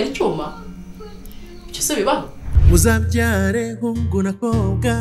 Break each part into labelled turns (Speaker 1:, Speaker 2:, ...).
Speaker 1: Kugutera icyuma? Ibyo se bibaho?
Speaker 2: Muzabyare hungu na kobwa.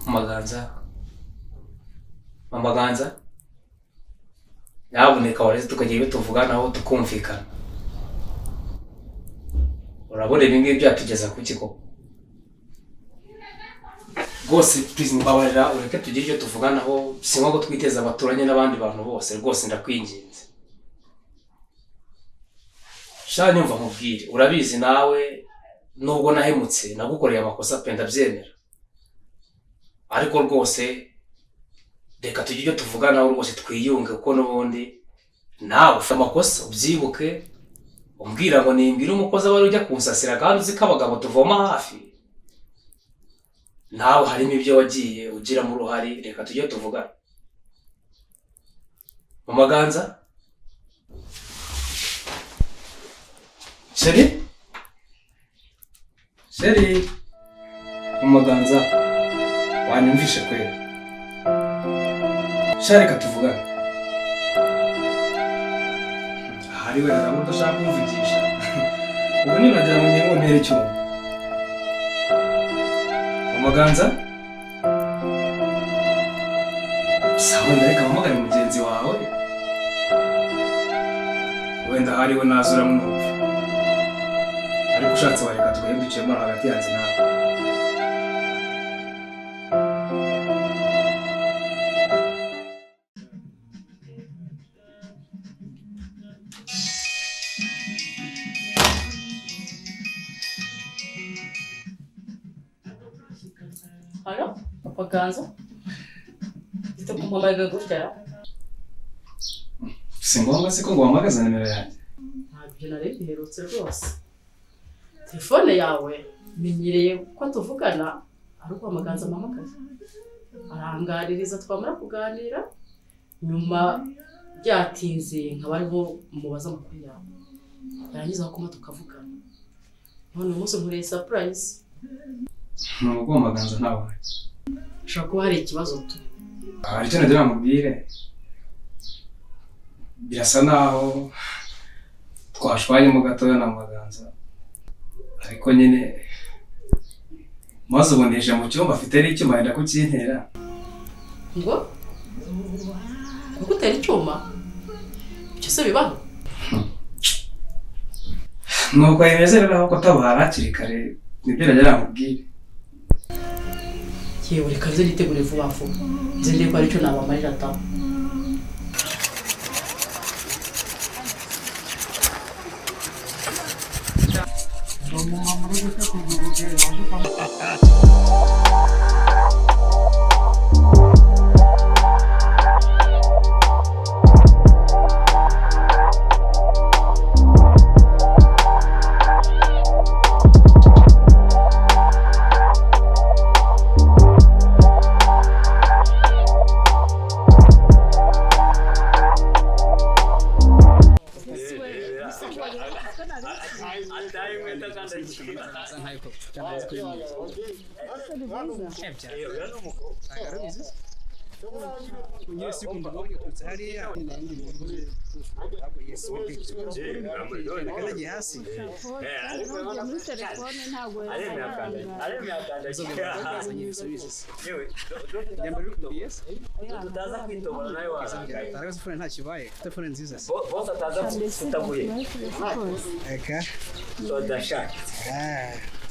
Speaker 3: Mama Ganza, Mama Ganza, nyabuneka wareze tukagira ibyo tuvuganaho tukumvikana. Urabona ibi ngibi byatugeza ku kiko rwose. Please mbabarira ureke tugire icyo tuvuganaho, si nko twiteza abaturanyi n'abandi bantu bose. Rwose ndakwinginze. Sha, nyumva nkubwire, urabizi nawe nubwo nahemutse, nagukoreye amakosa pe, ndabyemera, ariko rwose reka tugire icyo tuvuganaho, rwose twiyunge, kuko n'ubundi nawe ufite amakosa. Ubyibuke umbwira ngo nimbwire umukozi wari ujya kunsasira, kandi uzi ko abagabo tuvoma hafi. Nawe harimo ibyo wagiye ugiramo uruhare. Reka tujye tuvugana. Mama Ganza, chérie, chérie, Mama Ganza, wanyumvishe kwera? Sha, reka tuvugane. Ahari wenda ndabona udashaka kumvugisha. Ubu ninagira ngo nge ntere icyuma. Mama Ganza, sawa, wenda reka mpamagare mugenzi wawe, wenda ahari we naza uramwumva. Ariko ushatse wareka tukajya dukemura hagati yanjye nawe.
Speaker 1: Halo, Papa Ganza? Ufite kumpamagara gutya?
Speaker 3: Si ngombwa se ko ngo wahamagaza nimero yanjye?
Speaker 1: Ntabyo nari biherutse rwose. Telefone yawe menyereye ko tuvugana ari uko Ganza ampamagaye. Aranganiriza, twamara kuganira nyuma byatinze nkaba ariho mubaza amakuru yawe. Yarangiza kuma tukavugana. None uyu munsi nkoreye surprise.
Speaker 3: Ni uguhamagaza ntawe.
Speaker 1: Ushobora kuba hari ikibazo tu.
Speaker 3: Hari icyo nagira mubwire. Birasa naho twashwanyemo gatoya na Maganza, ariko nyine maze ubonesha mu cyumba afite n'icyuma yenda kukintera.
Speaker 1: Ngo kugutera icyuma? Ibyo se bibaho?
Speaker 3: Nuko bimeze rero, ahubwo tabara hakiri kare, nibyo nagira mubwire.
Speaker 1: Yewe, reka nze nitegure vuba vuba, nze ndebe ko hari icyo nabamarira ta.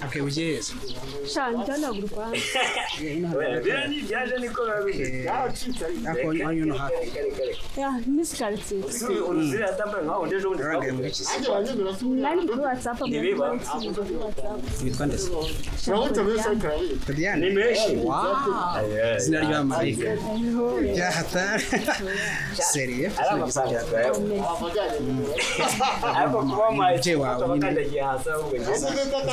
Speaker 4: Okay, ugeze.
Speaker 5: Sha njya ntabwo urwana.
Speaker 6: Biriya ni ibyaje niko biba bimeze. Byaracitse ariko.
Speaker 4: Ariko hano hafi.
Speaker 5: Ya Miss Quartier.
Speaker 6: Ziriya tambaye nkaho undi ejo bundi
Speaker 4: Uragaye muri iki se?
Speaker 5: Nani kuri WhatsApp.
Speaker 6: Ntibiba.
Speaker 4: Witwa nde se? Diane.
Speaker 6: Ni menshi.
Speaker 4: Wow. Izina rya Marika. Ya hatari. Seriye.
Speaker 6: Ari amafaranga twayabona. Ariko kuba wamuhaye
Speaker 4: Umubyeyi wawe
Speaker 6: ukaba
Speaker 4: nyine.
Speaker 6: ukandagiye hasi ahubwo njye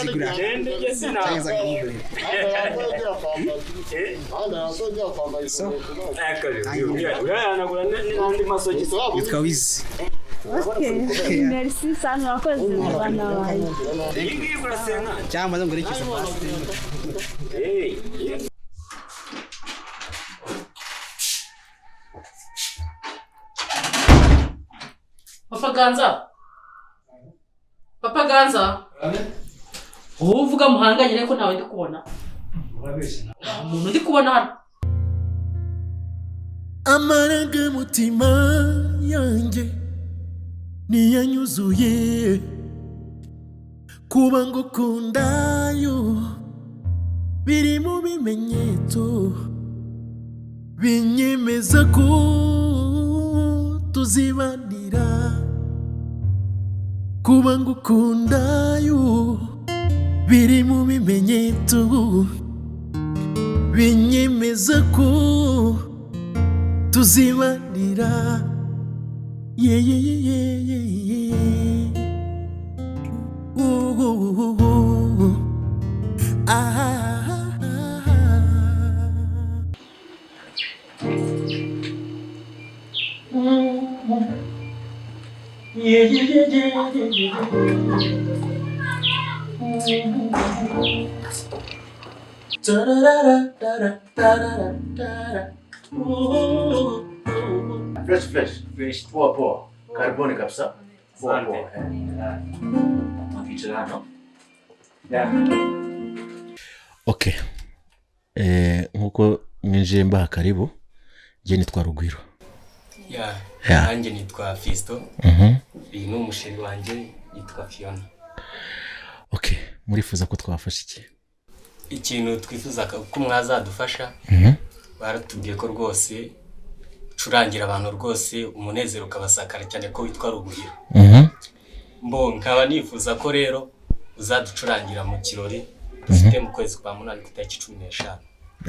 Speaker 4: Zigura.
Speaker 6: ngende njye sinaba.
Speaker 4: Cyangwa akakugurira. So,
Speaker 6: Urayanagura n'andi masogisi.
Speaker 4: witwa Wizi.
Speaker 5: Okay. Merci sana wakoze mwana wanjye.
Speaker 6: Iyi ngiyi urasenga.
Speaker 4: Cyangwa maze ngure kisa basi.
Speaker 6: Eh.
Speaker 1: Papa Ganza, Papa Ganza, wowe uvuga muhanganye ariko ntawe ndi kubona, nta muntu ndi kubona hano.
Speaker 2: Amarangamutima yanjye niyanyuzuye kuba ngukundayo biri mu bimenyetso binyemeza ko tuzibanira kuba ngukundayo biri mu bimenyetso binyemeza ko tuzibanira ye ye ye ye ye ye oh, oh, oh, oh. Ah, ah, ah.
Speaker 1: Yeah, yeah, yeah, yeah, yeah, yeah.
Speaker 7: Fresh fresh.
Speaker 3: Fresh.
Speaker 7: Poa poa. Karibuni kabisa. Poa
Speaker 3: Asante.
Speaker 7: poa. Wakiicara hano. Okay. Nkuko mwinjiye mbaha karibu, njye nitwa Rugwiro.
Speaker 3: Yeah.
Speaker 7: Yeah.
Speaker 3: Nanjye nitwa Fisto. Uyu ni umusheri wanjye yitwa Fiona.
Speaker 7: Okay, murifuza ko twafasha iki?
Speaker 3: Ikintu twifuza ko mwazadufasha, baratubwiye ko rwose ucurangira abantu rwose umunezero ukabasakara cyane ko witwa Rugwiro. Mbo nkaba nifuza ko rero uzaducurangira mu kirori dufite mu kwezi kwa 8 ku itariki 15.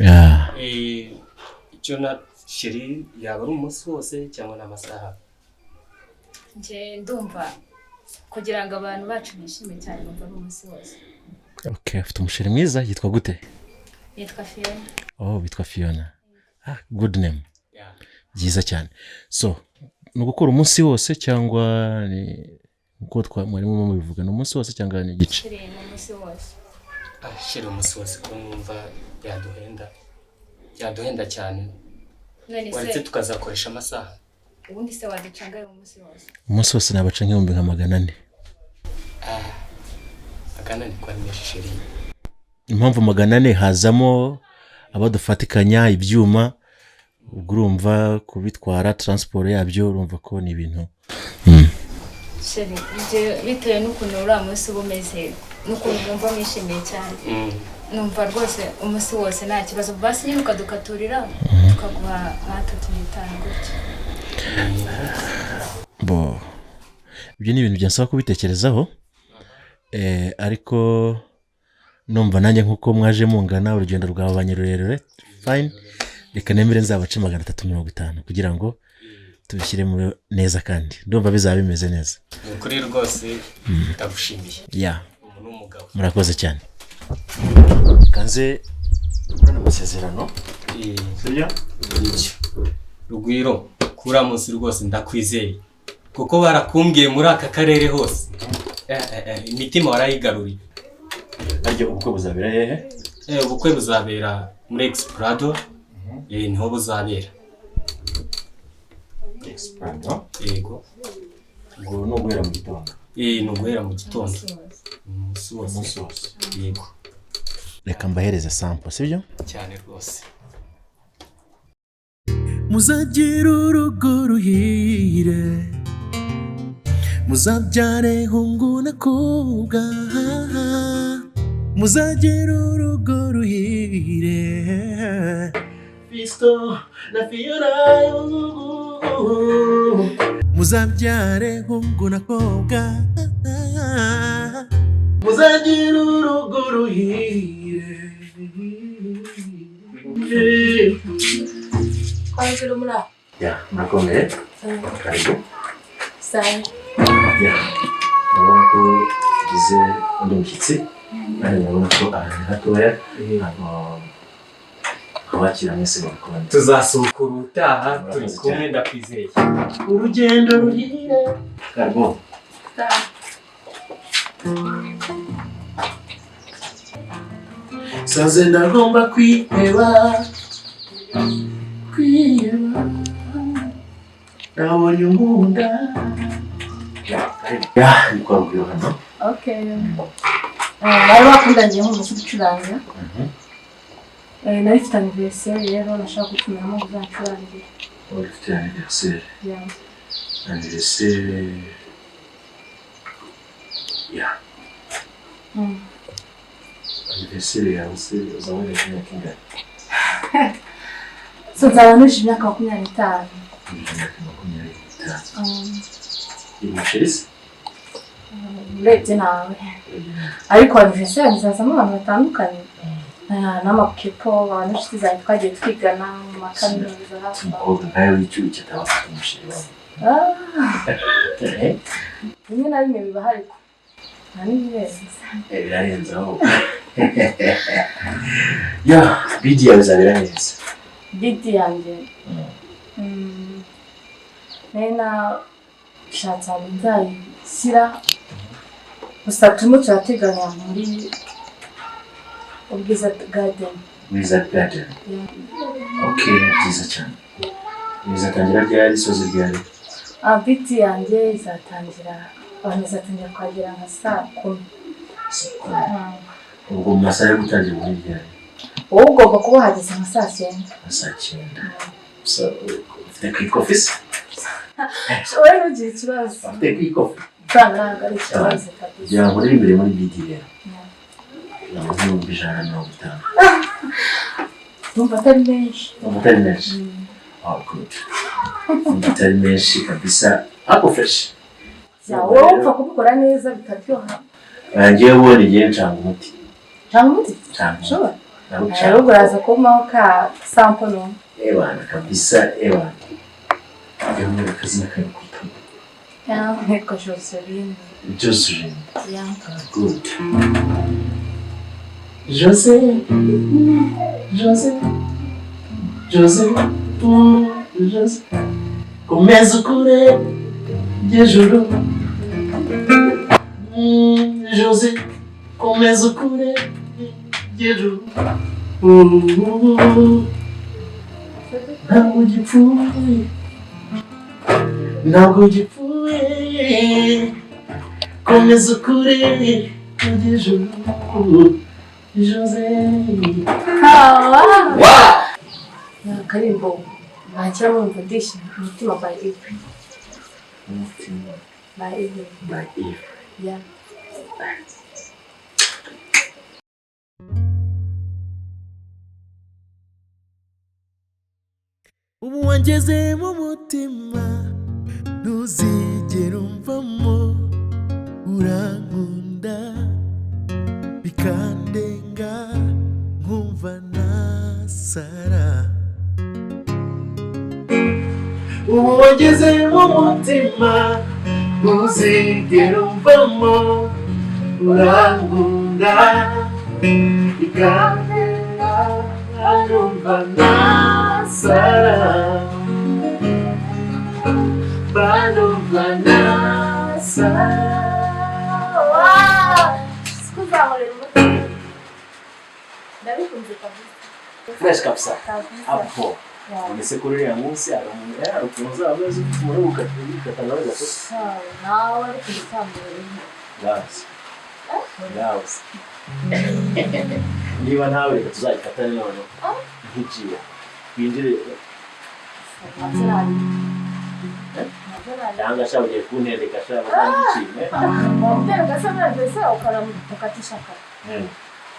Speaker 7: Yeah.
Speaker 3: Icyo na sheri yaba ari umunsi wose cyangwa n'amasaha?
Speaker 8: Njye ndumva kugira ngo abantu bacu bishime cyane numva ari umunsi wose.
Speaker 7: Okay, afite umusheri mwiza yitwa gute?
Speaker 8: Nitwa Fiona.
Speaker 7: Oh, witwa Fiona. Ah, good name.
Speaker 3: Yeah.
Speaker 7: Byiza cyane. So, ni ugukora umunsi wose cyangwa ni uko mwarimu mubivuga, ni umunsi wose cyangwa ni igice?
Speaker 8: Sheri ni umunsi wose.
Speaker 3: Ah, sheri umunsi wose ko numva byaduhenda. Byaduhenda cyane.
Speaker 8: None
Speaker 3: Waretse
Speaker 8: se
Speaker 3: tukazakoresha amasaha.
Speaker 8: ubundi se waducanga uyu munsi wose?
Speaker 7: Umunsi wose nabaca nk'ibihumbi nka 400.
Speaker 3: Ah, agana ni kwa menshi sheri.
Speaker 7: Impamvu 400 hazamo abadufatikanya ibyuma, ubwo urumva kubitwara transport yabyo, urumva ko ni ibintu.
Speaker 8: Sheri ibyo bitewe n'ukuntu uriya munsi uba umeze n'ukuntu numva mwishimiye cyane. Numva rwose umunsi wose nta kibazo, basi nyine ukadukaturira tukaguha nka 35 gutya.
Speaker 7: Bo, ibyo ni ibintu byansaba kubitekerezaho, ariko numva nanjye nkuko mwaje mungana urugendo rwabanye rurerure, fine, reka nemere nzabace 350 kugira ngo tubishyire neza, kandi ndumva bizaba bimeze neza.
Speaker 3: Ni ukuri rwose ndagushimiye.
Speaker 7: Yeah.
Speaker 3: Umuntu w'umugabo.
Speaker 7: Murakoze cyane. Kanze kubona amasezerano. Sibyo?
Speaker 3: Nibyo. Rugwiro, kuri munsi rwose ndakwizeye. Kuko barakumbwiye muri aka karere hose. Imitima warayigaruriye.
Speaker 7: Harya ubukwe buzabera hehe?
Speaker 3: Ubukwe buzabera muri Explado. Niho buzabera.
Speaker 7: Explado.
Speaker 3: Yego.
Speaker 7: Ubwo ni uguhera mu gitondo.
Speaker 3: Ni uguhera mu gitondo. Umunsi wose.
Speaker 7: Umunsi wose.
Speaker 3: Yego.
Speaker 7: Reka mbahereze sample, sibyo?
Speaker 3: Cyane rwose.
Speaker 2: Muzagira urugo ruhire, muzabyare hungu na kobwa. Muzagera urugo ruhire. Fisto na Fiona, muzabyare hungu na kobwa, muzagira urugo ruhire.
Speaker 7: Ya, murakomeye. Karibu.
Speaker 8: Sawa.
Speaker 7: Ya, urabona ko tugize undi mushyitsi, kandi murabona ko ahantu hatoya, ntabwo twabakira mwese mu gikoni.
Speaker 9: Tuzasukura ubutaha turi kumwe, ndakwizeye.
Speaker 2: Urugendo ruhire.
Speaker 7: Karibu.
Speaker 2: Sanze ndagomba kwiheba, kwiheba, nabonye unkunda.
Speaker 7: Ya, ni kwa Rugwiro hano.
Speaker 10: Okay. Bari bakundanye nk'umunsi gucuranga. Nari mfite anniversaire rero nashaka gutumiramo ngo uzancurangire.
Speaker 7: Wari ufite anniversaire?
Speaker 10: Yeah.
Speaker 7: Anniversaire. Ya. Anniversaire yawe se uzaba wujuje imyaka ingahe?
Speaker 10: So nzaba nujuje imyaka 25.
Speaker 7: Wujuje imyaka 25. Uri umusheri se?
Speaker 10: Urebye nawe. Ariko anniversaire nzazamo abantu batandukanye. N'amakepo, abantu n'inshuti zanjye twagiye twigana mu makaminuza hafi aho.
Speaker 7: Umukobwa nkawe w'icyuki ataba afite umusheri wawe.
Speaker 10: Rimwe na rimwe biba ariko nta n'ibirenze.
Speaker 7: Birarenze aho. Ya, bidi yawe izabera neza.
Speaker 10: Bidi yanjye. Nari nashatse ahantu nzayishyira, gusa turimo turateganya muri Ubwiza Garden.
Speaker 7: Ubwiza Garden. Okay, byiza cyane. Bizatangira ryari, isoza ryari?
Speaker 10: Biti yanjye izatangira, abantu bazatangira kuhagera nka saa 10.
Speaker 7: Saa 10. Ubwo mu masaha yo gutangira muri ryari?
Speaker 10: Wowe ugomba kuba wahageze nka saa 9.
Speaker 7: Nka saa 9. So, ufite kickoff se?
Speaker 10: Wowe ntugire ikibazo.
Speaker 7: Ufite kickoff?
Speaker 10: Ntabwo ari ikibazo kabisa.
Speaker 7: Kugira ngo uri imbere muri BD rero. Ntabwo 150,000.
Speaker 10: Numva atari menshi.
Speaker 7: Numva atari menshi. Oh, good. Numva atari menshi kabisa. Ako fresh.
Speaker 10: Wowe upfa kubikora neza bikaryoha.
Speaker 7: Ngiye ubona igihe ncanga umuti.
Speaker 10: Ncanga umuti?
Speaker 7: Ncanga.
Speaker 10: Ushobora? Rero uraza kumpaho ka sample none.
Speaker 7: Ewana kabisa, ewana. Yewe akazina kawe kwitwa.
Speaker 10: Nitwa Joseline.
Speaker 7: Joseline.
Speaker 10: Yeah.
Speaker 7: Good. Jose, Jose, Jose, Jose. Komeza ukure by'ijuru. Jose, komeza ukure by'ijuru. Ntabwo ugipfuye, ntabwo ugipfuye. Komeza ukure by'ijuru. Jose.
Speaker 10: Wow! Akarimbo nakira mwumva ndishimye, umutima by Eve.
Speaker 7: Umutima
Speaker 10: by Eve.
Speaker 7: By Eve.
Speaker 10: Yeah.
Speaker 2: Ubu wangeze mu mutima ntuzigera umvamo, urankunda bikandenga nkumva nasara. Ubu wageze mu mutima ntuzigera umvamo, urankunda bikandenga nkumva nasara. Banumva nasara.
Speaker 10: Kuzahorera umutima. Ndabikunze kabisa.
Speaker 3: Fresh kabisa. Hapo. Unese kuri uriya munsi hari ukuntu uzaba umeze ufite umuriro ukatanga gato.
Speaker 10: Nawe ariko ndacyamubereye.
Speaker 7: Ngazi. Ngazi. Niba nawe reka tuzayifatane noneho. Nk'ijiya. Winjire. Cyangwa sha ugiye kuntendeka sha bazangishime.
Speaker 10: Wamutera ugasanga mbese ukamukatisha kare.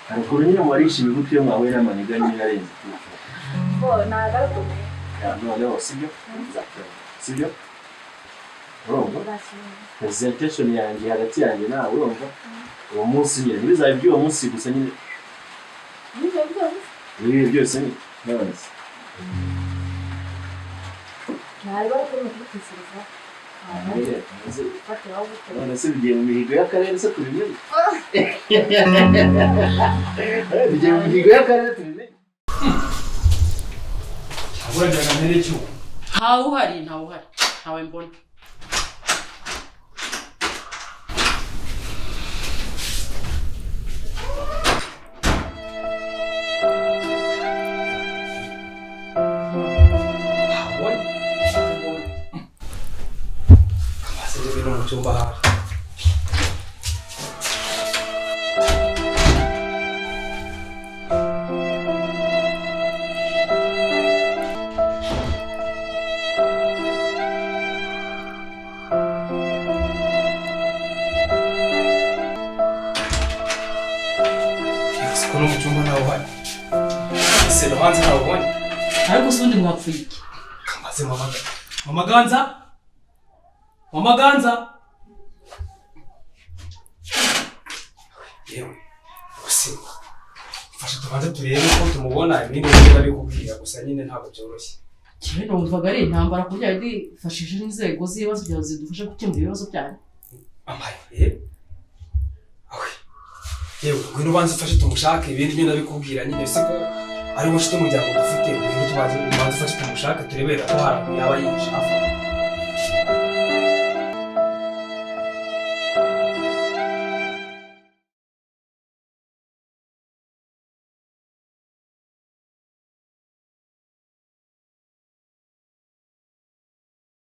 Speaker 7: Hari ukuntu nyine mubarisha imigufi iyo mwahuye n'amaniga nyine arenze.
Speaker 10: Bo ntabwo ari ukuntu.
Speaker 7: Noneho sibyo? Sibyo? Urumva? Presentation yanjye hagati yanjye nawe urumva? Uwo munsi nyine ntibizaba iby'uwo munsi gusa nyine. Ibi byose ni none se.
Speaker 10: Ntabwo ari ukuntu kubitekereza.
Speaker 7: None se bigiye mu mihigo y'akarere se tubimenye? Bigiye mu mihigo y'akarere tubimenye?
Speaker 3: Urajyana mbere cy'uko
Speaker 1: Ntawe uhari, ntawe uhari, ntawe mbona.
Speaker 3: Mu cyumba hafi siko no mu cyumba ntawe uhari, ese no hanze ntawe ubonye.
Speaker 1: Ariko se ubundi mwapfuye iki?
Speaker 3: Kamaze mama Ganza, mama Ganza. Yewe gusa mfasha tubanze turebe ko tumubona, ibindi ndabikubwira gusa nyine ntabwo byoroshye.
Speaker 1: Njyewe numvaga ari intambara ku buryo yadifashije n'inzego z'ibibazo kugira ngo zidufashe gukemura ibibazo byanyu.
Speaker 3: Amaye awe yewe ngwino ubanze ufashe tumushake, ibindi byo ndabikubwira nyine siko ari wowe nshuti umuryango dufite. Ngwino tubanze ubanze ufashe tumushake turebere ko hari yaba yihishe hafi aho.